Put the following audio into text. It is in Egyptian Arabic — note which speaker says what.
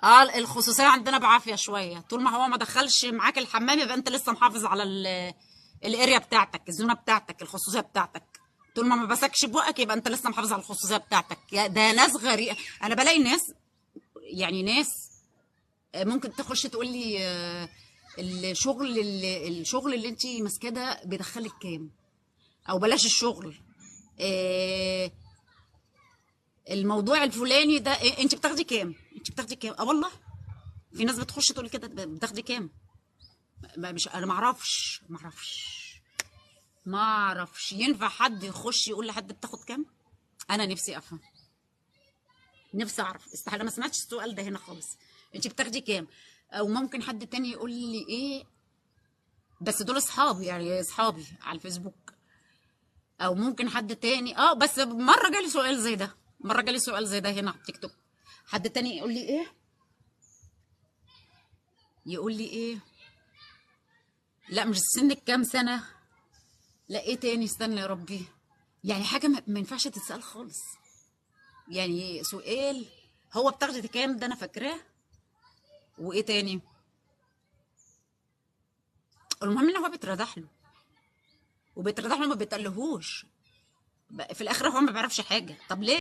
Speaker 1: اه، الخصوصية عندنا بعافية شويه. طول ما هو ما دخلش معاك الحمام يبقى انت لسه محافظ على ال area بتاعتك، ال zone بتاعتك، الخصوصية بتاعتك. طول ما ما بسكش بقك يبقى انت لسه محافظ على الخصوصية بتاعتك. يا ده ناس غريبه، انا بلاقي ناس، يعني ناس ممكن تخش تقول لي الشغل اللي انت ماسكاه ده بيدخلك كام، او بلاش الشغل، آه، الموضوع الفلاني ده انت بتاخدي كام، انت بتاخدي كام. اه والله في ناس بتخش تقول كده بتاخدي كام. ما مش انا ما اعرفش، ما اعرفش، ما اعرفش. ينفع حد يخش يقول لحد بتاخد كام؟ انا نفسي افهم، نفسي اعرف. استحالة، ما سمعتش السؤال ده هنا خالص، انت بتاخدي كام. او ممكن حد تاني يقول لي ايه، بس دول اصحابي، يعني اصحابي على الفيسبوك. او ممكن حد تاني، بس مرة جالي سؤال زي ده، مرة جالي سؤال زي ده هنا على التيك توك. حد تاني يقول لي ايه، يقول لي ايه، لا مش سنك كام سنة، لا ايه تاني، استنى يا ربي. يعني حاجة ما ينفعش تتسال خالص. يعني سؤال هو بتاخدي كام ده انا فاكراه، وايه تاني. المهم ان هو بيتردح له، وبيتردح له ما بيتقلهوش في الاخر، هو ما بيعرفش حاجة. طب ليه؟